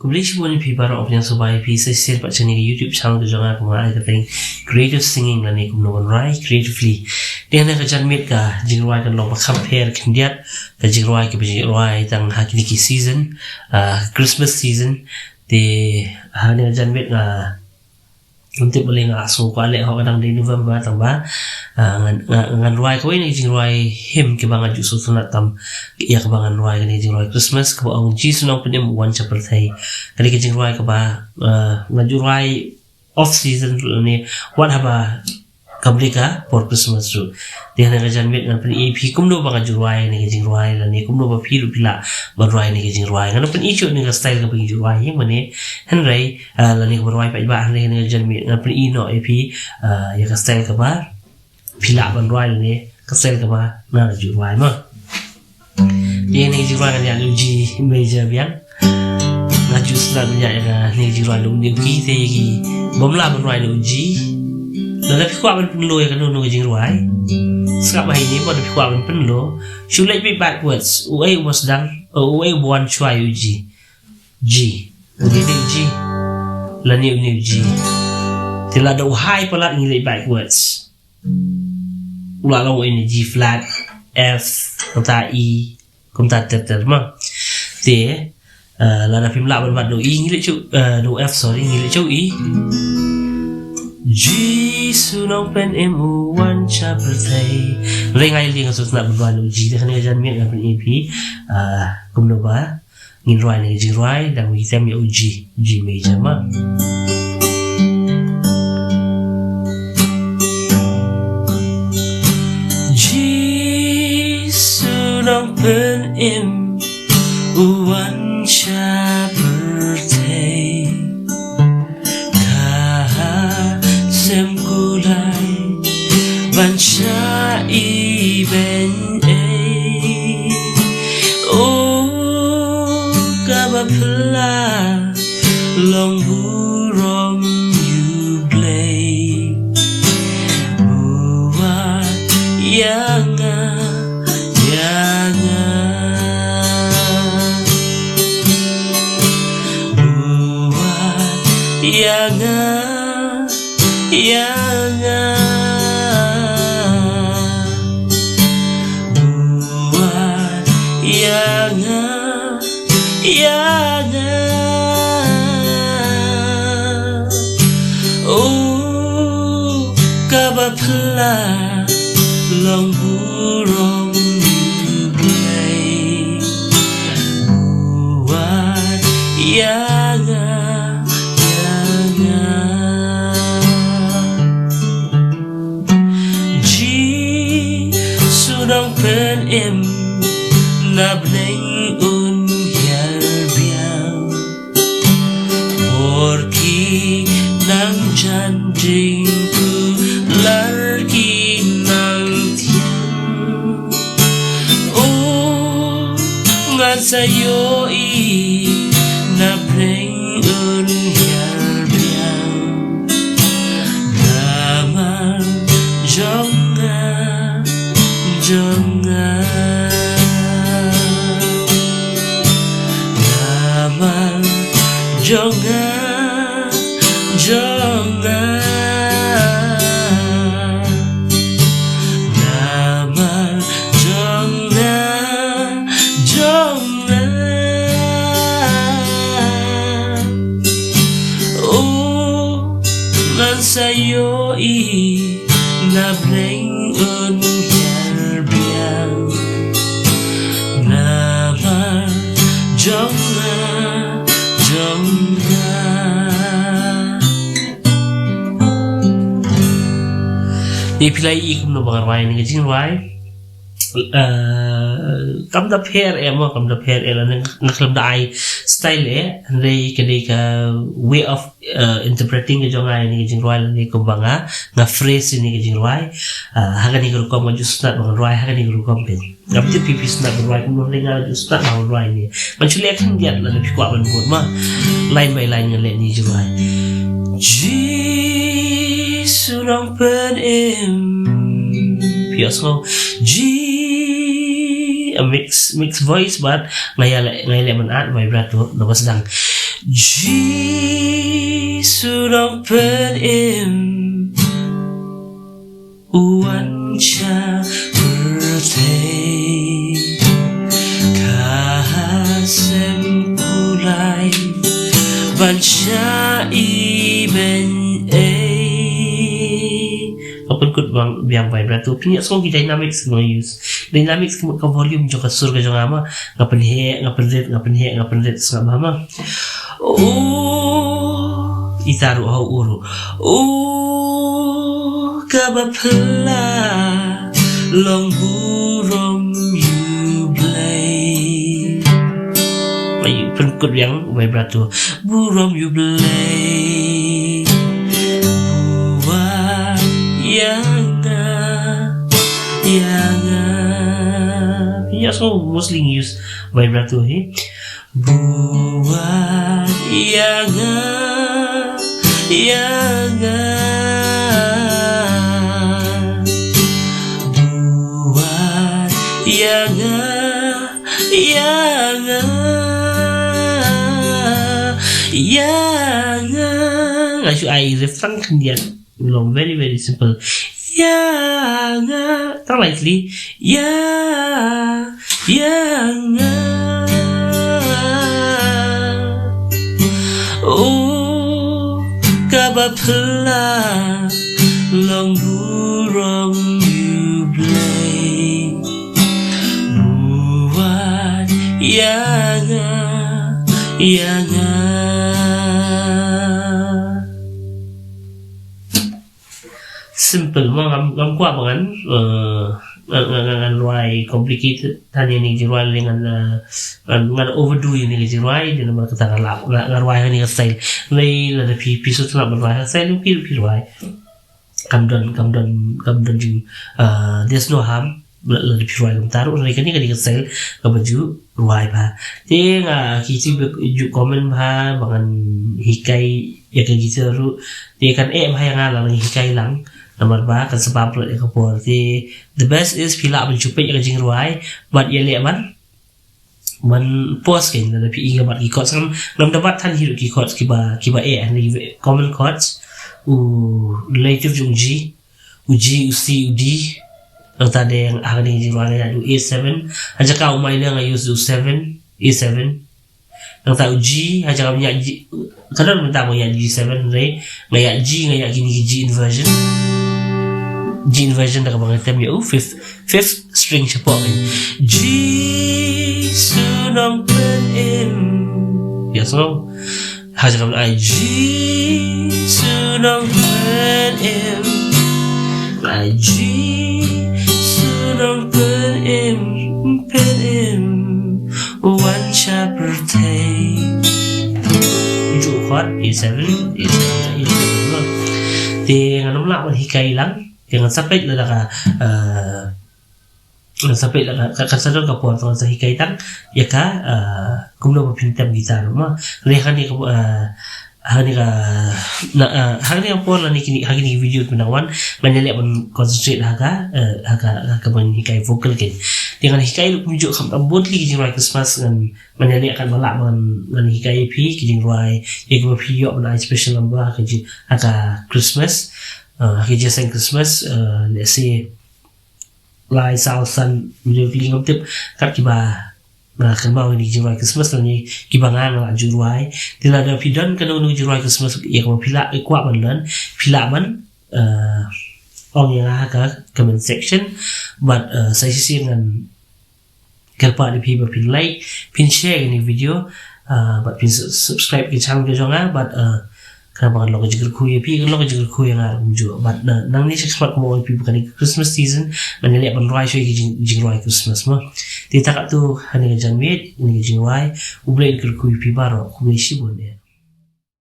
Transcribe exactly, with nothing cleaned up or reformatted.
Khublei shibun ïa phi baroh, ïa phi sngewbha ïa phi sa shisien pat sha kane ka YouTube channel ka jong nga, kaba nga ai ka kyrteng Creative Singing lane kumno ban rwai creatively. Te hane ka janmiet ka jingrwai kan long ba kham pher khyndiat ka jingrwai kaba ngi rwai tang ha kine ki season, ah, Christmas season. Te hane ka janmiet nga Ym tip balei nga sngew kwah leh hok ka dang dei November tang ba, ah, ngan, ngan, ngan rwai kawei na ki jingrwai hymn kiba nga ju sngewtynnat tam ïa kaba ngan rwai kane ka jingrwai Christmas kaba ong Jisu Nongpynim U Wan Sha Pyrthei. Kane ka jingrwai kaba, ah, nga ju rwai off season ruh lane wat haba kam dei ka por Christmas ruh. Te hane ka janmiet ngan pyni ïa phi kumno ba nga ju rwai kane ka jingrwai lane kumno ba phi ruh phi lah ban rwai kane ka jingrwai. Ngan pyni shuh kane ka style kaba ngi ju rwai ïing mane. Hynrei, ah, lane kaba rwai paidbah, hynrei hane ka janmiet ngan pyni noh ïa phi, ah, ïa ka style kaba phi lah ban rwai lane ka style kaba nga ju rwai mo. Te ïa kane ka jingrwai ngan ïa leh u G major biang. Nga ju sngewtynnat ban ïa kane ka jingrwai leh u key te ïa ki bym lah ban rwai leh u G. Lada phi kwah ban pynlut ïa kano kano ka jingrwai, sngap ha ine ba lada phi kwah ban pynlut, shu leit beit backwards, uei uba sdang, uei uba wan shuwa ïa u G. G. Une u G. Lane une u G. Te lada u high palat ngi leit backwards. U la long une G flat, F, kumta E, kumta ter ter mo. Te, eh, lada phim lah ban bat da u E ngi leit sha u, eh, da u F, sorry, ngi leit sha u E. Jisu Nongpynim U Wan Sha Pyrthei. Hynrei nga ïa lade nga sngewtynnat ban rwai da u G, te hane ka janmiet ngan pyni ïa phi, ah, kumno ba ngin rwai kane ka jingrwai, dang ïa tem ïa u G, G major mo. Jisu Nongpynim U Wan Sha Pyrthei. Ka ha sem kulai ban shah ibeiñ ei. O kaba phylla long burom ïa U Blei. Buh wat ïa nga, ïa nga. Buh wat ïa nga, ïa nga. Buh wat ïa nga, ïa nga. O kaba phylla long burom ïa U Blei. Buh wat ïa nga, ïa nga. Jisu Nongpynim na bneng un hiar biang. Por ki nang jan jingkular ki nang thiang. O ngan sa ïohi na bneng un hiar biang. Namar jong nga, jong nga. Namar jong nga, jong nga. Namar jong nga, jong nga. O ngan sa ïohi na bneng un hiar biang. Namar jong nga, jong nga. Te phi la ïohi kumno ba nga rwai kane ka jingrwai. Eh, kam da pher eh mo, kam da pher eh, lane nga khlem da ai style eh, hynrei ka dei ka way of, eh, interpreting ka jong nga ïa kane ka jingrwai lane kumba nga, nga phrase ïa kane ka jingrwai. Eh, ha kane ka rukom nga ju sngewtynnat ba ngan rwai ha kane ka rukom phi. Ngam tip phi phi sngewtynnat ban rwai kumno, hynrei nga ju sngewtynnat ba ngan rwai ne. Ngan shu leh khyndiat lada phi kwah ban bud mo. Line by line ngan leh kane ka jingrwai. Jisu Nongpynim. Phi ïohsngew G, a mix, mix voice, but nga ïa leh, nga ïa leh mynta vibrato, naba sdang. Jisu nongpynim, u wan sha pyrthei, ka sem kulai ban shah i beiñ ei. Nga pynkut biang vibrato, pynïohsngew ki dynamics ki ba nga use. Dynamics ka mut ka volume jong ka sur ka jong nga ma. Nga pynheh, nga pynrit, nga pynheh, nga pynrit, sngap bha ma. O, ita ruh, ha, u ruh. O, kaba phylla long burom ïa U Blei. Ai, pynkut biang vibrato. Burom ïa U Blei, u wad ïa nga, ïa nga. Ïa, so mostly use vibrato hi. U wad ïa nga, ïa nga. U wad ïa nga, ïa nga, ïa nga. Nga shu ai riff tang khyndiat. Long very, very simple. Ïa nga. Tang lightly. Ïa, ïa nga. O, kaba phylla long burom ïa U Blei, u wad ïa nga, ïa nga. Simple mo, ngam, ngam kwah ba ngan, eh, ngan, ngan, ngan, ngan rwai complicated. Tang ïa kine ki jingrwai lei ngan, eh, ngan, ngan overdo ïa kine ki jingrwai, dei namar kata nga lap, nga, nga rwai ha kane ka style. Lei lada phi, phi sngewtynnat ban rwai ha ka style, phi, phi rwai. Kam don, kam don, kam don jing, eh, there's no harm. Lada phi rwai kumta ruh, hynrei kane ka dei ka style kaba ju rwai bha. Te nga, ki ju, ju comment bha ba ngan hikai ïa ka guitar ruh. Te kan eh bha ïa nga lada ngan hikai lang. Namar ba kan sa bam lut ïa ka por. Te the best is phi lah ban shu peit ïa ka jingrwai bad ïaleh ban, ban pause kein lada phi ïohi nga bat ki chords. Ngam, ngam da bat than hi ruh ki chords kiba, kiba eh, hynrei ki common chords. U relative jong G, u G, u C, u D. Nangta dei ha kane ka jingrwai nga ïaid u A seven. Ha jaka u minor nga use u seven, A seven. Nangta u G, ha jaka ban ïaid G, ka don mynta ban ïaid G seven, hynrei nga ïaid G, nga ïaid kine ki G inversion. G inversion da kaba nga tem ïa u fifth, fifth string shapoh. Jisu nongpynim. Ïa sngew. Ha jaka ban ai Jisu nongpynim. Ai Jisu nongpynim, pynim, wan sha pyrthei. Ju chord A seven, A seven, A seven. Te ngan ym lah ban hikai lang. Te ngan sa peit lada ka, eh, ngan sa peit lada ka, ka, kan sa don ka por, ngan sa hikai tang ïa ka, eh, kumno ba phin tem guitar mo. Lei ha kane ka, eh, ha kane ka, na, eh, ha kane ka por lane kine, ha kine ki video ba nang wan, ngan ïaleh ban concentrate ha ka, eh, ha ka, ha ka ban hikai vocal kein. Te ngan hikai ruh kumjuh, khamtam bun tylli ki jingrwai Christmas, ngan, ngan ïaleh katba lah ngan, ngan hikai ïa phi ki jingrwai ïa kiba phi ïoh ban ai special number ha ka ji-, ha ka Christmas, eh, ha ka jingïaseng Christmas, eh, let's say lai, saw, san, hynriew tylli, ngam tip kat kiba nga kynmaw ïa kine ki jingrwai Christmas lane kiba nga, nga la ju rwai. Te lada phi don kano kano ki jingrwai Christmas ïa kaba phi lah, kwah ban learn, phi lah ban, eh, ong ïa nga ha ka comment section. Bad, eh, sa shisien ngan kyrpad ïa phi ba phin like, phin share ïa kane ka video, ah, bad phin su-, subscribe ïa ka channel ka jong nga, bad, ah, khnang ba kan long ka jingkyrkhu ïa phi, kan long ka jingkyrkhu ïa nga ruh kumjuh. Bad, ah, nangne shakhmat kumba ong ïa phi ba kane ka Christmas season, ngan ïaleh ban rwai shuwa ïa ki jing-, jingrwai Christmas mo. Te tang katto hangne ka janmiet, hangne ka jingrwai, U Blei un kyrkhu ïa phi baroh, khublei shibun eh.